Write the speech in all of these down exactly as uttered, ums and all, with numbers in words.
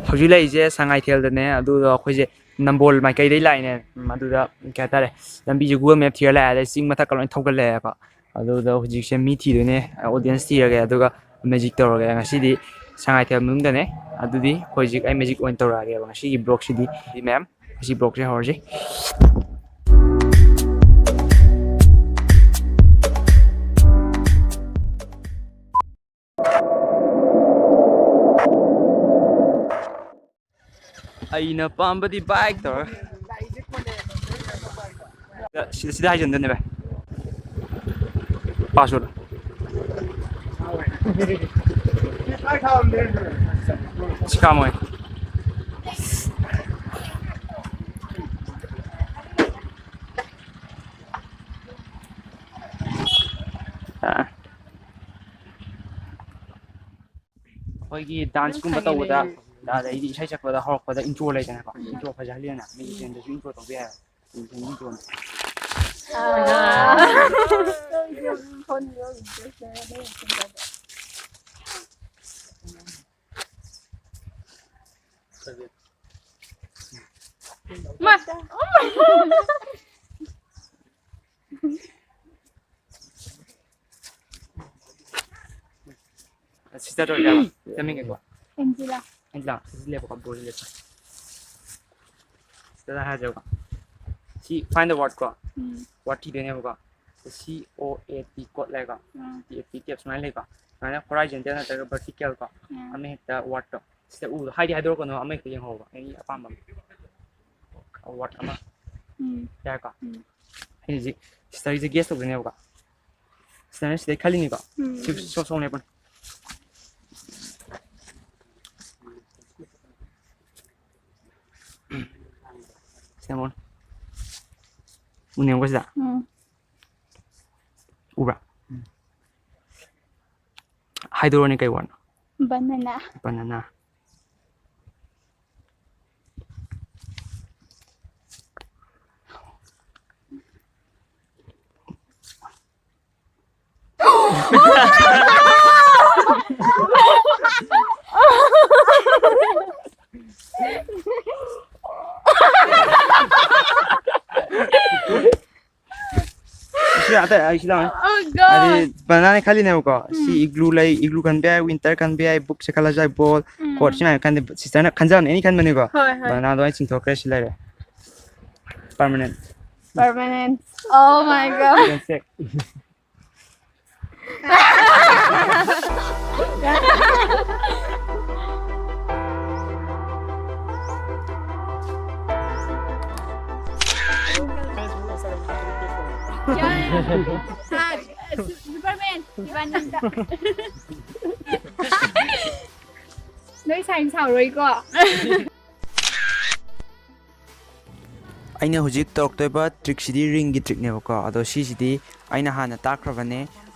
ꯍꯧꯖꯤꯛ ꯂꯩꯔꯤꯁꯦ ꯁꯉꯥꯏꯊꯦꯜꯗꯅꯦ, ꯑꯗꯨꯗ ꯑꯩꯈꯣꯏꯁꯦ ꯅꯝꯕꯣꯜ ꯃꯥꯏꯀꯩꯗꯩ ꯂꯥꯛꯏꯅꯦ꯫ ꯎꯝ, ꯑꯗꯨꯗ ꯀꯩ ꯍꯥꯏꯇꯥꯔꯦ, ꯂꯝꯕꯤꯁꯦ Google Map ꯊꯤꯔ ꯂꯥꯛꯑꯦ, ꯑꯗꯩ ꯆꯤꯡ ꯃꯊꯛꯀ ꯂꯣꯏ ꯊꯧꯒꯠꯂꯛꯑꯦꯕ꯫ ꯑꯗꯨꯗ ꯍꯧꯖꯤꯛꯁꯦ ꯃꯤ ꯊꯤꯗꯣꯏꯅꯦ, audience ꯊꯤꯔꯒꯦ, ꯑꯗꯨꯒ magic ꯇꯧꯔꯒꯦ꯫ ꯉꯁꯤꯗꯤ ꯁꯉꯥꯏꯊꯦꯜ ꯃꯅꯨꯡꯗꯅꯦ꯫ ꯑꯗꯨꯗꯤ ꯑꯩꯈꯣꯏ ꯍꯧꯖꯤꯛ ꯑꯩ magic ꯑꯣꯏꯅ ꯇꯧꯔꯛꯑꯒꯦꯕ ꯉꯁꯤꯒꯤ vlogꯁꯤꯗꯤ꯫ ꯑꯗꯨꯗꯤ ꯃꯌꯥꯝ, ꯉꯁꯤ vlogꯁꯦ ꯍꯧꯔꯁꯤ꯫ ꯑꯩꯅ ꯄꯥꯝꯕꯗꯤ bike ꯇꯧꯔ꯫ ꯁꯤꯗ, ꯁꯤꯗ ꯍꯥꯏꯖꯟꯗꯣꯏꯅꯦ ꯚꯥꯏ꯫ Password꯫ ꯁꯤ ꯈꯥꯝꯃꯣꯏ꯫ ꯑꯥ꯫ ꯑꯩꯈꯣꯏꯒꯤ danceꯀꯨꯝꯕ ꯇꯧꯕꯗ, ꯑꯗꯩꯗꯤ ꯏꯁꯩ ꯁꯛꯄꯗ ꯍꯧꯔꯛꯄꯗ intro ꯂꯩꯗꯅꯀꯣ, intro ꯐꯖꯍꯜꯂꯤꯗꯅ, musicianꯗꯁꯨ intro ꯇꯧꯕ ꯌꯥꯏ꯫ Musician intro꯫ ꯃꯥ꯫ Sister ꯇꯧꯔꯤꯔꯕ? ꯅꯃꯤꯡ ꯀꯩ ꯀꯧꯕ? ꯑꯦꯟꯖꯦꯂꯥ꯫ ꯑꯦꯟꯖꯦꯂꯥ, ꯁꯤꯗ ꯂꯦꯞꯄꯨꯀꯣ, bro, ꯁꯤꯗ ꯂꯦꯞꯄꯨ꯫ ꯁꯤꯗ ꯍꯥꯏꯔꯁꯦꯕꯀꯣ꯫ ꯁꯤ find the word ꯀꯣ꯫ ꯎꯝ꯫ Word ꯊꯤꯗꯣꯏꯅꯦꯕꯀꯣ꯫ C O A T, coat ꯂꯩꯀꯣ꯫ ꯎꯝ꯫ T A T, ꯇꯦꯞ ꯁꯨꯃꯥꯏꯅ ꯂꯩꯀꯣ꯫ ꯁꯨꯃꯥꯏꯅ horizontal ꯅꯠꯇ꯭ꯔꯒ vertical ꯀꯣ꯫ ꯎꯝ꯫ ꯑꯃ ꯍꯦꯛꯇ wordꯇꯣ꯫ ꯁꯤꯗ ꯎꯕꯗꯣ ꯍꯥꯏꯗꯤ ꯍꯥꯏꯗꯣꯔꯛꯀꯅꯣ, ꯑꯃ ꯍꯦꯛꯇ ꯌꯦꯡꯍꯧꯕ꯫ Any ꯑꯄꯥꯝꯕ ꯑꯃ꯫ Word ꯑꯃ꯫ ꯎꯝ꯫ ꯌꯥꯔꯦꯀꯣ? ꯎꯝ꯫ ꯑꯩꯅ ꯍꯧꯖꯤꯛ sisterꯒꯤꯁꯦ guess ꯇꯧꯗꯣꯏꯅꯦꯕꯀꯣ꯫ Sisterꯅ ꯁꯤꯗꯩ ꯈꯜꯂꯤꯅꯤꯀꯣ? ꯎꯝ꯫ ꯁꯤ ꯁꯣ-, ꯁꯣꯛꯅꯦ ꯄꯨꯟꯅ꯫ ꯁꯤꯗ ꯃꯣꯟ꯫ ꯎꯅꯦꯕꯀꯣ ꯁꯤꯗ? ꯎꯝ꯫ ꯎꯕ꯭ꯔꯥ? ꯍꯥꯏꯗꯣꯔꯛꯑꯣꯅꯦ, ꯀꯩ wordꯅꯣ? Banana꯫ Banana꯫ ꯑꯇꯩ ꯑꯩ ꯁꯤ ꯂꯥꯎꯅꯦ꯫ Oh God. ꯍꯥꯏꯗꯤ ꯕꯅꯥꯅ ꯈꯜꯂꯤꯅꯦꯕꯀꯣ, ꯁꯤ ꯏꯒ꯭ꯂꯨ ꯂꯩ, ꯏꯒ꯭ꯂꯨ ꯈꯟꯕ ꯌꯥꯏ, ꯋꯤꯟꯇꯔ ꯈꯟꯕ ꯌꯥꯏ, ꯕꯨꯛꯁꯦ ꯈꯜꯂꯁꯨ ꯌꯥꯏ, ꯕꯣꯜ, ꯀꯣꯔꯠ, ꯁꯤ ꯃꯌꯥꯝ ꯈꯟꯗꯦ꯫ ꯁꯤꯁꯇꯔꯅ ꯈꯟꯖꯕꯅꯦ, ꯑꯦꯅꯤ ꯈꯟꯕꯅꯤꯀꯣ꯫ ꯍꯣꯏ, ꯍꯣꯏ꯫ ꯕꯅꯥꯅꯗꯣ ꯑꯩ ꯆꯤꯡꯊꯣꯛꯈ꯭ꯔꯦ, ꯁꯤ ꯂꯩꯔꯦ꯫ Permanent. Permanent. Oh my God. You can check. Superman, ꯏꯕꯥꯅꯤꯗ꯫ ꯅꯣꯏ ꯁꯥꯏꯟ ꯁꯥꯎꯔꯣꯏꯀꯣ? ꯑꯩꯅ ꯍꯧꯖꯤꯛ ꯇꯧꯔꯛꯇꯣꯏꯕ ꯇ꯭ꯔꯤꯛꯁꯤꯗꯤ ꯔꯤꯡꯒꯤ ꯇ꯭ꯔꯤꯛꯅꯦꯕꯀꯣ꯫ ꯑꯗꯣ ꯁꯤꯁꯤꯗꯤ ꯑꯩꯅ ꯍꯥꯟꯅ ꯇꯥꯛꯈ꯭ꯔꯕꯅꯦ,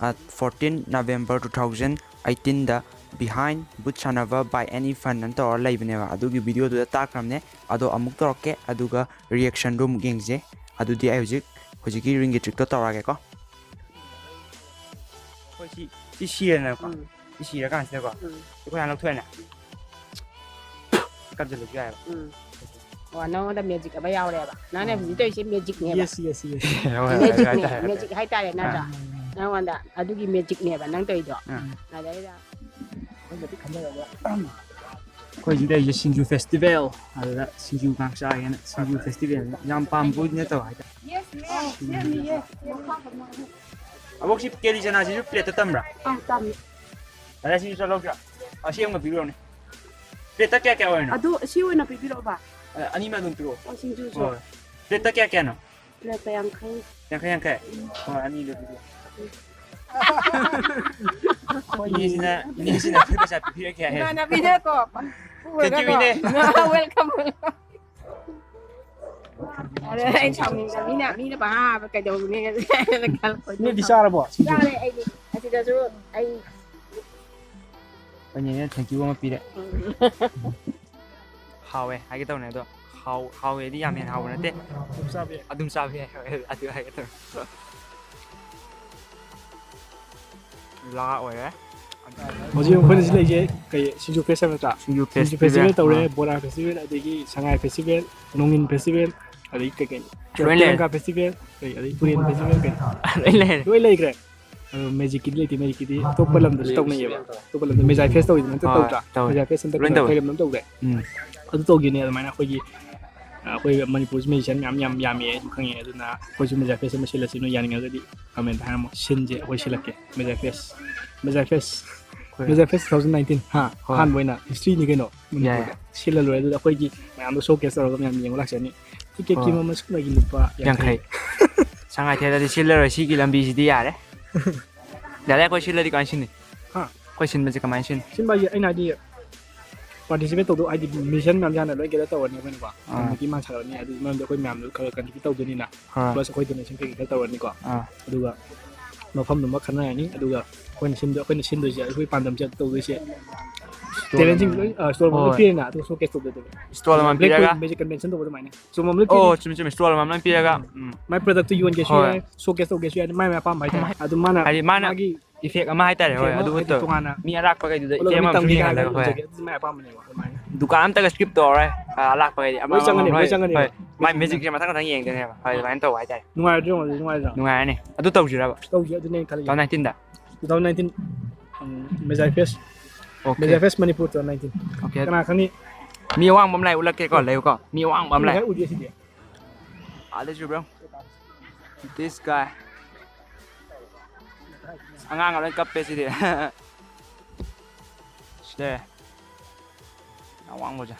ꯐꯣꯔꯇꯤꯟ ꯅꯕꯦꯝꯕꯔ ꯇꯨ ꯊꯥꯎꯖꯟ ꯑꯩꯠꯇꯤꯟꯗ Behind ꯕꯨꯠ ꯁꯥꯟꯅꯕ By Any Fun ꯑꯅ ꯇꯧꯔ ꯂꯩꯕꯅꯦꯕ, ꯑꯗꯨꯒꯤ ꯚꯤꯗꯤꯑꯣꯗꯨꯗ ꯇꯥꯛꯈ꯭ꯔꯕꯅꯦ꯫ ꯑꯗꯣ ꯑꯃꯨꯛ ꯇꯧꯔꯛꯀꯦ, ꯑꯗꯨꯒ ꯔꯤꯌꯦꯛꯁꯟꯗꯣ ꯑꯃꯨꯛ ꯌꯦꯡꯁꯦ꯫ ꯑꯗꯨꯗꯤ ꯑꯩ ꯍꯧꯖꯤꯛ ꯍꯧꯖꯤꯛꯀꯤ ꯔꯤꯡꯒꯤ ꯇ꯭ꯔꯤꯛꯇꯣ ꯇꯧꯔꯛꯑꯒꯦꯀꯣ꯫ ꯑꯩꯈꯣꯏ ꯁꯤ, ꯁꯤ ꯁꯤꯔꯦꯗꯅꯀꯣ꯫ ꯎꯝ꯫ ꯁꯤ ꯁꯤꯔꯀꯥꯟꯁꯤꯗꯀꯣ꯫ ꯎꯝ꯫ ꯑꯩꯈꯣꯏ ꯍꯥꯟꯅ ꯂꯧꯊꯣꯛꯑꯦꯅ꯫ ꯎꯝ꯫ ꯀꯟꯁꯤꯜꯂꯁꯨ ꯌꯥꯏꯑꯕ꯫ ꯎꯝ꯫ ꯑꯣ, ꯅꯉꯣꯟꯗ ꯃꯦꯖꯤꯛ ꯑꯃ ꯌꯥꯎꯔꯦꯕ꯫ ꯅꯪꯅ ꯍꯧꯖꯤꯛ ꯇꯧꯔꯤꯁꯦ ꯃꯦꯖꯤꯛꯅꯦꯕ꯫ Yes, yes, yes. ꯃꯦꯖꯤꯛꯅꯦ, ꯍꯥꯏꯇꯥꯔꯦ, ꯃꯦꯖꯤꯛ ꯅꯠꯇ꯭ꯔꯥ? ꯑꯥ꯫ ꯅꯉꯣꯟꯗ ꯑꯗꯨꯒꯤ ꯃꯦꯖꯤꯛꯅꯦꯕ ꯅꯪ ꯇꯧꯔꯤꯗꯣ꯫ ꯑꯥ꯫ ꯑꯗꯩꯗ ꯑꯩꯈꯣꯏ ꯃꯇꯤꯛ ꯈꯟꯖꯔꯒ ꯑꯩꯈꯣꯏ ꯁꯤꯗ ꯑꯩꯁꯦ ꯁꯤꯡꯖꯨ ꯐꯦꯁꯇꯤꯚꯦꯜ, ꯑꯗꯨꯗ ꯁꯤꯡꯖꯨ ꯉꯥꯛ ꯆꯥꯒꯦꯅ ꯁꯤꯡꯖꯨ ꯐꯦꯁꯇꯤꯚꯦꯜ ꯌꯥꯝ ꯄꯥꯝꯕꯕꯨꯗꯤ ꯅꯠꯇꯕ ꯍꯥꯏꯇꯥꯔꯦ꯫ Yes, ma'am. Yes, ma'am. Yes. ꯑꯕꯣꯛꯁꯤ ꯀꯦꯂꯤ ꯆꯅꯥꯁꯤꯁꯨ ꯄ꯭ꯂꯦꯠꯇ ꯇꯝꯕ꯭ꯔꯥ? ꯑꯥ, ꯇꯝꯃꯤ꯫ ꯑꯗ ꯁꯤꯁꯨ ꯆꯠꯂꯧꯁꯤꯔꯥ? ꯑꯁꯤ ꯑꯃꯒ ꯄꯤꯕꯤꯔꯣꯅꯦ꯫ ꯄ꯭ꯂꯦꯠꯇ ꯀꯌꯥ ꯀꯌꯥ ꯑꯣꯏꯔꯤꯅꯣ? ꯑꯗꯨ ꯑꯁꯤ ꯑꯣꯏꯅ ꯄꯤꯕꯤꯔꯛꯑꯣꯕ꯫ ꯑ, ꯑꯅꯤꯃꯛ ꯑꯗꯨꯝ ꯄꯤꯔꯛꯑꯣ꯫ ꯑꯣ, ꯁꯤꯡꯖꯨꯁꯨ꯫ ꯍꯣꯏ꯫ ꯄ꯭ꯂꯦꯠꯇ ꯀꯌꯥ ꯀꯌꯥꯅꯣ? ꯄ꯭ꯂꯦꯠꯇ ꯌꯥꯡꯈꯩ꯫ ꯌꯥꯡꯈꯩ, ꯌꯥꯡꯈꯩ? ꯍꯣꯏ, ꯑꯅꯤꯗꯣ ꯄꯤꯕꯤꯔꯛꯑꯣ꯫ ꯏꯅꯦꯁꯤꯅ, ꯏꯅꯦꯁꯤꯅ ꯑꯩꯈꯣꯏ ꯄꯩꯁꯥ ꯄꯤꯕꯤꯔꯛꯀꯦ ꯍꯥꯏ꯫ ꯏꯃꯥꯟꯅꯕꯤꯅꯀꯣ, Thank you, ꯏꯅꯦ꯫ Welcome, welcome. ꯑꯗ ꯑꯩ ꯁꯥꯎꯅꯤꯡꯗ ꯃꯤꯅ, ꯃꯤꯅ ꯄꯪꯍꯥ ꯍꯥꯏꯕ ꯀꯩꯗꯧꯅꯤ ꯈꯜꯂꯛꯄ꯫ ꯅꯣꯏꯗꯤ ꯆꯥꯔꯕꯣ? ꯆꯥꯔꯦ ꯑꯩꯗꯤ꯫ ꯑꯁꯤꯗꯁꯨ ꯑꯩ ꯍꯣꯏꯅꯦ, thank you ꯑꯃ ꯄꯤꯔꯦ꯫ ꯍꯥꯎꯋꯦ ꯍꯥꯏꯒꯦ ꯇꯧꯅꯦ ꯑꯗꯣ, ꯍꯥꯎ-, ꯍꯥꯎꯋꯦꯗꯤ ꯌꯥꯝ ꯍꯦꯟꯅ ꯍꯥꯎꯕ ꯅꯠꯇꯦ꯫ ꯑꯗꯨꯝ ꯆꯥꯕ ꯌꯥꯏ꯫ ꯑꯗꯨꯝ ꯆꯥꯕ ꯌꯥꯏ, ꯍꯣꯏ, ꯑꯗꯨ ꯍꯥꯏꯒꯦ ꯇꯧꯅꯦ꯫ ꯂꯥ ꯑꯣꯏꯔꯦ꯫ ꯍꯧꯖꯤꯛ ꯑꯩꯈꯣꯏꯅ ꯁꯤ ꯂꯩꯁꯦ ꯀꯩ, ꯁꯤꯡꯖꯨ ꯐꯦꯁꯇꯤꯚꯦꯜ ꯅꯠꯇ꯭ꯔꯥ? ꯁꯤꯡꯖꯨ ꯁꯤꯡꯖꯨ ꯐꯦꯁꯇꯤꯚꯦꯜ, ꯐꯦꯁꯇꯤꯚꯦꯜ ꯇꯧꯔꯦ, ꯑꯥ꯫ ꯕꯣꯔꯥ ꯐꯦꯁꯇꯤꯚꯦꯜ, ꯑꯗꯒꯤ ꯁꯉꯥꯏ ꯐꯦꯁꯇꯤꯚꯦꯜ, ꯅꯣꯡꯏꯟ ꯐꯦꯁꯇꯤꯚꯦꯜ, ꯂꯣꯏ ꯂꯩꯔꯦ꯫ ꯇꯦꯂꯪꯒꯥ ꯐꯦꯁꯇꯤꯚꯦꯜ, ꯀꯩ ꯑꯗꯩ ꯇꯨꯔꯦꯟ ꯐꯦꯁꯇꯤꯚꯦꯜ ꯀꯩ ꯂꯣꯏ ꯂꯩꯈ꯭ꯔꯦ꯫ ꯑꯗꯣ ꯃꯦꯖꯤꯛꯀꯤꯗꯤ ꯂꯩꯇꯦ꯫ ꯃꯦꯖꯤꯛꯀꯤꯗꯤ ꯑꯇꯣꯞꯄ ꯂꯝꯗꯁꯨ ꯇꯧꯅꯩꯌꯦꯕ꯫ ꯑꯇꯣꯞꯄ ꯂꯝꯗ ꯃꯦꯖꯥꯏ ꯐꯦꯁ ꯇꯧꯋꯤꯗꯅ, ꯍꯟꯗꯛ ꯇꯧꯗ꯭ꯔꯥ? ꯃꯦꯖꯥꯏ ꯐꯦꯁ ꯍꯟꯗꯛ ꯂꯣꯏ ꯇꯧꯋꯦ꯫ ꯀꯩ ꯂꯝꯗ ꯇꯧꯗꯦ? ꯎꯝ꯫ ꯑꯗꯨ ꯇꯧꯈꯤꯅꯤ ꯑꯗꯨꯃꯥꯏꯅ ꯑꯩꯈꯣꯏꯒꯤ ꯑꯩꯈꯣꯏ ꯃꯅꯤꯄꯨꯔꯁꯤ ꯃꯦꯖꯤꯁꯤꯌꯥꯟ ꯃꯌꯥꯝ ꯌꯥꯝ ꯌꯥꯝꯃꯦ ꯑꯩꯁꯨ ꯈꯪꯉꯦ꯫ ꯑꯗꯨꯅ ꯑꯩꯈꯣꯏꯁꯨ ꯃꯦꯖꯥꯏ ꯐꯦꯁ ꯑꯃ ꯁꯤꯜꯂꯁꯤ꯫ ꯅꯣꯏ ꯌꯥꯅꯤꯡꯉꯒꯗꯤ ꯀꯃꯦꯟꯇ ꯍꯥꯏꯔꯝꯃꯣ꯫ ꯁꯤꯟꯁꯦ, ꯑꯩꯈꯣꯏ ꯁꯤꯜꯂꯛꯀꯦ꯫ Maize fest, maize fest, maize fest two thousand nineteen꯫ ꯍꯥ? ꯍꯣꯏ꯫ ꯑꯍꯥꯟꯕ ꯑꯣꯏꯅ ꯍꯤꯁꯇ꯭ꯔꯤꯅꯤ ꯀꯩꯅꯣ ꯃꯅꯤꯄꯨꯔꯗ꯫ ꯌꯥꯏ꯫ ꯁꯤꯜꯂ ꯂꯣꯏꯔꯦ꯫ ꯑꯗꯨꯗ ꯑꯩꯈꯣꯏꯒꯤ ꯃꯌꯥꯝꯗꯣ ꯁꯣ ꯀꯦꯁ ꯇꯧꯔꯒ ꯃꯌꯥꯝ ꯌꯦꯡꯕ ꯂꯥꯛꯆꯅꯤ꯫ ꯇꯤꯀꯦꯠꯀꯤ ꯍꯣꯏ꯫ ꯃꯃꯜ ꯁꯨꯞꯅꯒꯤ ꯂꯨꯄꯥ ꯌꯥꯡꯈꯩ꯫ ꯌꯥꯡꯈꯩ꯫ ꯁꯉꯥꯏ ꯊꯦꯇꯔꯗꯤ ꯁꯤꯜꯂꯔꯣꯏ꯫ ꯁꯤꯒꯤ ꯂꯝꯕꯤꯁꯤꯗꯤ ꯌꯥꯔꯦ꯫ ꯌꯥꯔꯦ, ꯑꯩꯈꯣꯏ ꯁꯤꯜꯂꯗꯤ ꯀꯃꯥꯏꯅ ꯁꯤꯟꯅꯤ? ꯍꯥ? ꯑꯩꯈꯣꯏ ꯁꯤꯟꯕꯁꯦ ꯀꯃꯥꯏꯅ ꯁꯤꯟꯅꯤ? ꯁꯤꯟꯕ ꯍꯥꯏꯁꯦ ꯑꯩꯅ ꯍꯥꯏꯗꯤ ꯄꯥꯔꯇꯤꯁꯤꯄꯦꯠ ꯇꯧꯗꯧ ꯍꯥꯏꯗꯤ ꯃ꯭ꯌꯨꯖꯤꯁꯤꯌꯥꯟ ꯃꯌꯥꯝꯁꯦ ꯍꯥꯟꯅ ꯂꯣꯏ ꯒꯦꯗꯔ ꯇꯧꯔꯅꯤ ꯑꯩꯈꯣꯏꯅꯀꯣ꯫ ꯑꯥ꯫ ꯀꯃꯤꯇꯤ ꯑꯃ ꯁꯥꯒꯠꯂꯅꯤ꯫ ꯑꯗꯨꯒꯤ ꯃꯔꯝꯗ ꯑꯩꯈꯣꯏ ꯃꯌꯥꯝꯗꯣ ꯈꯔ ꯈꯔ ꯀꯟꯇ꯭ꯔꯤꯕ꯭ꯌꯨꯠ ꯇꯧꯗꯣꯏꯅꯤꯅ꯫ ꯍꯣꯏ꯫ ꯄ꯭ꯂꯁ ꯑꯩꯈꯣꯏ ꯗꯣꯅꯦꯁꯟ ꯀꯩꯀꯩ ꯈꯔ ꯇꯧꯔꯅꯤꯀꯣ꯫ ꯑꯥ꯫ ꯑꯗꯨꯒ ꯃꯐꯝꯗꯨꯃ ꯈꯟꯅꯔꯅꯤ꯫ ꯑꯗꯨꯒ ꯑꯩꯈꯣꯏꯅ ꯁꯤꯟꯗꯣꯏ-, ꯑꯩꯈꯣꯏꯅ ꯁꯤꯟꯗꯣꯏꯁꯦ, ꯑꯩꯈꯣꯏ ꯄꯥꯟꯗꯝꯁꯦ ꯇꯧꯗꯣꯏꯁꯦ ꯁ꯭ꯇꯣꯜ ꯇꯦꯂꯦꯟꯁꯤꯡ ꯑꯃ꯫ ꯂꯣꯏ, ꯑ, ꯁ꯭ꯇꯣꯜ ꯑꯃ ꯂꯣꯏ ꯍꯣꯏ꯫ ꯄꯤꯔꯦꯅ, ꯑꯗꯨꯒ ꯁꯣ ꯀꯦꯁ ꯇꯧꯗꯣꯏꯅꯦꯕ꯫ ꯁ꯭ꯇꯣꯜ ꯑꯃ ꯕ꯭ꯂꯦꯛ ꯄꯤꯔꯒ꯫ ꯀꯣꯏꯟ ꯃꯦꯖꯤꯛ ꯀꯟꯚꯦꯟꯁꯟ ꯇꯧꯕ ꯑꯗꯨꯃꯥꯏꯅ꯫ ꯆꯨꯝꯕꯝ ꯂꯣꯏ ꯑꯣ, ꯄꯤꯔꯦ꯫ ꯆꯨꯝꯃꯤ, ꯆꯨꯝꯃꯤ꯫ ꯁ꯭ꯇꯣꯜ ꯑꯃꯃꯝ ꯂꯣꯏ ꯄꯤꯔꯒ, ꯎꯝ꯫ ꯃꯥꯏ ꯄ꯭ꯔꯗꯛꯇꯨ ꯌꯣꯟꯒꯦꯁꯨ ꯍꯣꯏ꯫ ꯌꯥꯏ, ꯁꯣ ꯀꯦꯁ ꯇꯧꯒꯦꯁꯨ ꯌꯥꯏ, ꯃꯥꯏ ꯃꯥꯏ ꯑꯄꯥꯝꯕ ꯍꯥꯏꯇꯥꯔꯦ꯫ ꯃꯥꯏ-, ꯑꯗꯨ ꯃꯥꯅ ꯍꯥꯏꯗꯤ ꯃꯥꯅ ꯃꯥꯒꯤ ꯏꯐꯦꯛ ꯑꯃ ꯍꯥꯏꯇꯥꯔꯦ, ꯏꯐꯦꯛ ꯍꯣꯏ, ꯑꯃ ꯑꯗꯨꯕꯨ ꯍꯥꯏꯗꯤ ꯇꯧ-, ꯇꯣꯉꯥꯟꯅ ꯃꯤ ꯑꯔꯥꯛꯄꯈꯩꯗꯨꯗ ꯊꯣꯛꯂꯒ ꯏꯆꯦ ꯑꯃ ꯃꯤꯠ ꯇꯝꯒꯦ ꯁꯨꯝ ꯍꯥꯏꯔꯒ ꯌꯦꯡꯍꯜꯂꯒ, ꯍꯣꯏ꯫ ꯂꯧꯖꯒꯦ, ꯑꯗꯨꯗꯤ ꯃꯥꯏ ꯑꯄꯥꯝꯕꯅꯦꯕ ꯑꯗꯨꯃꯥꯏꯅ꯫ ꯗꯨꯀꯥꯟ ꯑꯝꯇꯒ ꯁ꯭ꯀꯤꯞ ꯇꯧꯔꯔꯣꯏ, ꯑ, ꯑꯂꯥꯛꯄꯈꯩꯗꯤ ꯑꯃ ꯂꯣꯏ ꯑꯃꯃꯝ ꯆꯪꯒꯅꯤ, ꯂꯣꯏ ꯂꯣꯏ, ꯆꯪꯒꯅꯤ꯫ ꯍꯣꯏ, ꯃꯥꯏ ꯃꯦꯖꯤꯛꯁꯦ ꯃꯊꯪ ꯃꯊꯪ ꯌꯦꯡꯗꯣꯏꯅꯦꯕ, ꯍꯣꯏ, ꯑꯗꯨꯃꯥꯏꯅ ꯇꯧꯕ ꯍꯥꯏꯇꯥꯔꯦ꯫ ꯅꯨꯡꯉꯥꯏꯔꯗ꯭ꯔꯣ ꯌꯦꯡꯉꯣ, ꯑꯗꯨꯗꯤ ꯅꯨꯡꯉꯥꯏꯔꯗ꯭ꯔꯣ? ꯅꯨꯡꯉꯥꯏꯔꯅꯤ, ꯑꯗꯨ ꯇꯧꯁꯤꯔꯕ? ꯇꯧꯁꯤ, ꯑꯗꯨꯅꯦ ꯑꯩꯅ ꯈꯜꯂꯤꯁꯦ꯫ Two thousand nineteen-ꯗ? Two thousand nineteen, um, maize fest. Okay꯫ Maize fest Manipur two thousand nineteen꯫ Okay꯫ ꯀꯅꯥ ꯈꯪꯅꯤ? ꯃꯤ ꯑꯋꯥꯡꯕ ꯑꯃ ꯂꯥꯛꯑꯦ, ꯎꯠꯂꯛꯀꯦꯀꯣ, ꯑꯣ꯫ ꯂꯩꯌꯨꯀꯣ꯫ ꯃꯤ ꯑꯋꯥꯡꯕ ꯑꯃ ꯃꯤ ꯂꯥꯛꯑꯦ꯫ ꯉꯁꯥꯏ ꯎꯗꯦ ꯁꯤꯗꯤ꯫ ꯑꯥꯗꯁꯨ, bro꯫ This guy꯫ ꯑꯉꯥꯡꯒ ꯂꯣꯏ ꯀꯞꯄꯦ ꯁꯤꯗꯤ꯫ ꯁꯤꯗ꯫ ꯑꯋꯥꯡꯕꯁꯦ꯫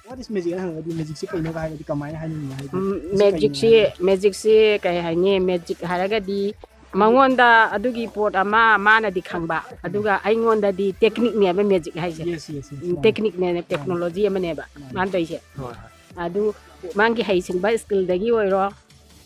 What is magic? ꯑꯩꯅ ꯍꯪꯉꯗꯤ ꯃꯦꯖꯤꯛꯁꯤ ꯀꯩꯅꯣꯒ ꯍꯥꯏꯔꯗꯤ ꯀꯃꯥꯏꯅ ꯍꯥꯏꯅꯤꯡꯉꯤ? ꯍꯥꯏꯗꯤ ꯎꯝ, ꯃꯦꯖꯤꯛꯁꯤ ꯀꯩꯅꯣ ꯍꯥꯏꯔꯗꯤ? ꯃꯦꯖꯤꯛꯁꯤ ꯀꯩ ꯍꯥꯏꯅꯤ? ꯃꯦꯖꯤꯛ ꯍꯥꯏꯔꯒꯗꯤ ꯃꯉꯣꯟꯗ ꯑꯗꯨꯒꯤ ꯄꯣꯠ ꯑꯃ ꯃꯥꯅꯗꯤ ꯈꯪꯕ, ꯑꯗꯨꯒ ꯑꯩꯉꯣꯟꯗꯗꯤ technique ꯅꯦꯕ magic ꯍꯥꯏꯁꯦ꯫ Yes, yes, yes. ꯎꯝ, technique ꯅꯦ, technology ꯑꯃꯅꯦꯕ ꯃꯥꯅ ꯇꯧꯔꯤꯁꯦ꯫ ꯍꯣꯏ, ꯍꯣꯏ. ꯑꯗꯨ ꯃꯥꯒꯤ ꯍꯩꯁꯤꯡꯕ skill ꯗꯒꯤ ꯑꯣꯏꯔꯣ,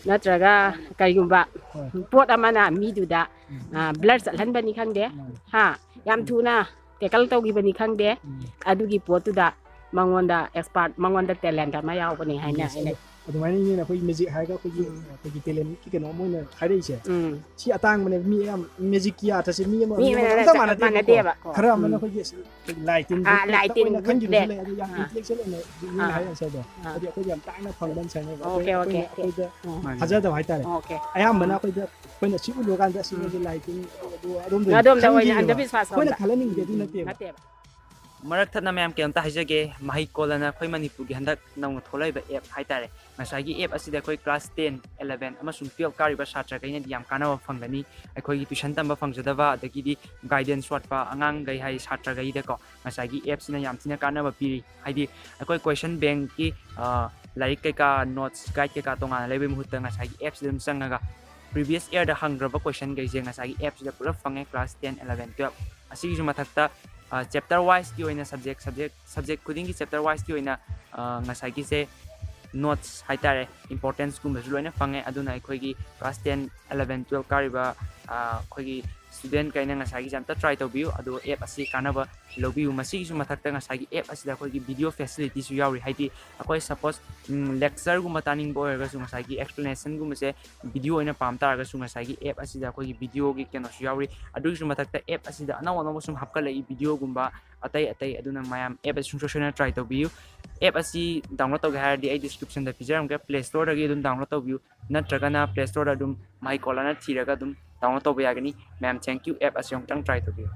ꯅꯠꯇ꯭ꯔꯒ ꯀꯔꯤꯒꯨꯝꯕ ꯍꯣꯏ. ꯄꯣꯠ ꯑꯃꯅ ꯃꯤꯗꯨꯗ ꯎꯝ. ꯑ, blur ꯆꯠꯍꯟꯕꯅꯤ ꯈꯪꯗꯦ, ꯎꯝ. ꯍꯥ, ꯌꯥꯝ ꯊꯨꯅ tackle ꯇꯧꯈꯤꯕꯅꯤ ꯈꯪꯗꯦ, ꯎꯝ. ꯑꯗꯨꯒꯤ ꯄꯣꯠꯇꯨꯗ ꯃꯉꯣꯟꯗ expert, ꯃꯉꯣꯟꯗ talent ꯑꯃ ꯌꯥꯎꯕꯅꯤ ꯍꯥꯏꯅ Yes, ꯑꯩꯅ ꯑꯗꯨ-, ꯑꯗꯨꯃꯥꯏꯅ ꯏꯅꯦꯅ ꯑꯩꯈꯣꯏꯒꯤ magic ꯍꯥꯏꯔꯒ ꯑꯩꯈꯣꯏꯒꯤ ꯎꯝ. ꯑꯩꯈꯣꯏꯒꯤ talent ꯀꯤ ꯀꯩꯅꯣ ꯑꯃ ꯑꯣꯏꯅ ꯍꯥꯏꯔꯛꯏꯁꯦ꯫ ꯎꯝ. ꯁꯤ ꯑꯇꯥꯡꯕꯅꯦ, ꯃꯤ ꯑꯌꯥꯝ magic ꯀꯤ ꯑꯥꯔꯠ ꯑꯁꯤ ꯃꯤ ꯑꯃ ꯃꯤ ꯃꯤ ꯑꯃ ꯑꯃꯅ ꯑꯝꯇ ꯆꯞ ꯃꯥꯟꯅꯗꯦꯕꯀꯣ꯫ ꯃꯥꯟꯅꯗꯦꯕꯀꯣ꯫ ꯈꯔ ꯑꯃꯅ ꯎꯝ. ꯑꯩꯈꯣꯏꯒꯤ ꯑꯩꯈꯣꯏꯒꯤ ꯂꯥꯏ ꯇꯤꯟ ꯑꯥ, ꯂꯥꯏ ꯇꯤꯟ ꯑꯣꯏꯅ ꯈꯟꯈꯤꯕꯁꯨ ꯂꯩ꯫ ꯂꯩ, ꯑꯗꯨ ꯌꯥꯝ ꯑꯥ. intellectual ꯑꯣꯏꯅ ꯏꯅꯦꯅ ꯑꯥ. ꯍꯥꯏꯔꯛꯏꯁꯦ ꯑꯗꯣ꯫ ꯑꯥ. ꯍꯥꯏꯗꯤ ꯑꯩꯈꯣꯏꯗ ꯌꯥꯝ ꯇꯥꯡꯅ ꯐꯪꯕ ꯑꯃ ꯆꯪꯉꯦꯕ꯫ Okay, okay, ꯑꯩꯈꯣꯏꯅ okay. ꯑꯩꯈꯣꯏꯗ ꯎꯝ. ꯊꯥꯖꯗꯕ ꯍꯥꯏꯇꯥꯔꯦ꯫ Okay. ꯑꯌꯥꯝꯕꯅ ꯎꯝ. ꯑꯩꯈꯣꯏꯗ ꯑꯩꯈꯣꯏꯅ ꯁꯤ ꯎꯠꯂꯨꯔꯀꯥꯟꯗ ꯑꯁꯤ ꯎꯝ. ꯃꯣꯏꯒꯤ ꯂꯥꯏ ꯇꯤꯟ ꯑꯗꯨ ꯑꯗꯨꯝ ꯑꯗꯣꯝꯗ ꯑꯣꯏꯅ ꯈꯟꯈꯤꯕ꯫ ꯑꯟꯙꯕꯤꯁ꯭ꯋꯥꯁ ꯑꯩꯈꯣꯏꯅ ꯂꯣꯝꯗ. ꯈꯜꯍꯟꯅꯤꯡꯕꯗꯤ ꯅꯠꯇꯦꯕ꯫ ꯅꯠꯇꯦꯕ. ꯃꯔꯛ ꯊꯠꯅ ꯃꯌꯥꯝ ꯀꯩꯅꯣꯝꯇ ꯍꯥꯏꯖꯒꯦ, ꯃꯍꯩ ꯀꯣꯜꯂꯅ ꯑꯩꯈꯣꯏ ꯃꯅꯤꯄꯨꯔꯒꯤ ꯍꯟꯗꯛ ꯅꯧꯅ ꯊꯣꯛꯂꯛꯏꯕ app ꯍꯥꯏꯇꯥꯔꯦ꯫ ꯉꯁꯥꯏꯒꯤ app ꯑꯁꯤꯗ ꯑꯩꯈꯣꯏ class ten, eleven ꯑꯃꯁꯨꯡ twelve ꯀꯥꯔꯤꯕ ꯁꯥꯇ꯭ꯔꯈꯩꯅꯗꯤ ꯌꯥꯝ ꯀꯥꯟꯅꯕ ꯐꯪꯒꯅꯤ꯫ ꯑꯩꯈꯣꯏꯒꯤ tuition ꯇꯝꯕ ꯐꯪꯖꯗꯕ, ꯑꯗꯒꯤꯗꯤ guidance ꯋꯥꯠꯄ ꯑꯉꯥꯡꯈꯩ ꯍꯥꯏ ꯁꯥꯇ꯭ꯔꯈꯩꯗꯀꯣ, ꯉꯁꯥꯏꯒꯤ app ꯁꯤꯅ ꯌꯥꯝ ꯊꯤꯅ ꯀꯥꯟꯅꯕ ꯄꯤꯔꯤ꯫ ꯍꯥꯏꯗꯤ ꯑꯩꯈꯣꯏ question bank ꯀꯤ, ꯑ, ꯂꯥꯏꯔꯤꯛ ꯀꯩꯀꯥ, notes, guide ꯀꯩꯀꯥ ꯇꯣꯉꯥꯟꯅ ꯂꯩꯕꯒꯤ ꯃꯍꯨꯠꯇ ꯉꯁꯥꯏꯒꯤ app ꯁꯤꯗ ꯑꯗꯨꯝ ꯆꯪꯉꯒ previous year ꯗ ꯍꯪꯈ꯭ꯔꯕ question ꯈꯩꯁꯦ ꯉꯁꯥꯏꯒꯤ app ꯁꯤꯗ ꯄꯨꯂꯞ ꯐꯪꯉꯦ, class ten, eleven, twelve꯫ ꯑꯁꯤꯒꯤꯁꯨ ꯃꯊꯛꯇ, ꯑ, chapter wise ꯀꯤ ꯑꯣꯏꯅ subject, subject, subject ꯈꯨꯗꯤꯡꯒꯤ chapter wise ꯀꯤ ꯑꯣꯏꯅ, ꯑ, ꯉꯁꯥꯏꯒꯤꯁꯦ notes ꯍꯥꯏꯇꯥꯔꯦ, importance ꯀꯨꯝꯕꯁꯨ ꯂꯣꯏꯅ ꯐꯪꯉꯦ꯫ ꯑꯗꯨꯅ ꯑꯩꯈꯣꯏꯒꯤ class ten, eleven, twelve ꯀꯥꯔꯤꯕ, ꯑ, ꯑꯩꯈꯣꯏꯒꯤ student ꯈꯩꯅ ꯉꯁꯥꯏꯒꯤꯁꯦ ꯑꯝꯇ try ꯇꯧꯕꯤꯌꯨ, ꯑꯗꯨꯒ app ꯑꯁꯤ ꯀꯥꯟꯅꯕ ꯂꯧꯕꯤꯌꯨ꯫ ꯃꯁꯤꯒꯤꯁꯨ ꯃꯊꯛꯇ ꯉꯁꯥꯏꯒꯤ app ꯑꯁꯤꯗ ꯑꯩꯈꯣꯏꯒꯤ video facility ꯁꯨ ꯌꯥꯎꯔꯤ꯫ ꯍꯥꯏꯗꯤ ꯑꯩꯈꯣꯏ suppose, ꯎꯝ, lecture ꯒꯨꯝꯕ ꯇꯥꯅꯤꯡꯕ ꯑꯣꯏꯔꯒꯁꯨ ꯉꯁꯥꯏꯒꯤ explanation ꯒꯨꯝꯕꯁꯦ video ꯑꯣꯏꯅ ꯄꯥꯝ ꯇꯥꯔꯒꯁꯨ ꯉꯁꯥꯏꯒꯤ app ꯑꯁꯤꯗ ꯑꯩꯈꯣꯏꯒꯤ video ꯒꯤ ꯀꯩꯅꯣꯁꯨ ꯌꯥꯎꯔꯤ꯫ ꯑꯗꯨꯒꯤꯁꯨ ꯃꯊꯛꯇ app ꯑꯁꯤꯗ ꯑꯅꯧ ꯑꯅꯧꯕ ꯁꯨꯝ ꯍꯥꯞꯀꯠꯂꯛꯏ, video ꯒꯨꯝꯕ ꯑꯇꯩ ꯑꯇꯩ꯫ ꯑꯗꯨꯅ ꯃꯌꯥꯝ app ꯑꯁꯤ ꯁꯨꯡꯁꯣꯏ ꯁꯣꯏꯗꯅ try ꯇꯧꯕꯤꯌꯨ꯫ App ꯑꯁꯤ download ꯇꯧꯒꯦ ꯍꯥꯏꯔꯗꯤ ꯑꯩ description ꯗ ꯄꯤꯖꯔꯝꯒꯦ, Play Store ꯗꯒꯤ ꯑꯗꯨꯝ download ꯇꯧꯕꯤꯌꯨ, ꯅꯠꯇ꯭ꯔꯒꯅ Play Store ꯗ ꯑꯗꯨꯝ ꯃꯍꯩ ꯀꯣꯜꯂꯅ ꯊꯤꯔꯒ ꯑꯗꯨꯝ download ꯇꯧꯕ ꯌꯥꯒꯅꯤ꯫ ꯃꯌꯥꯝ, thank you, app ꯑꯁꯤ ꯑꯃꯨꯛꯇꯪ try ꯇꯧꯕꯤꯌꯨ꯫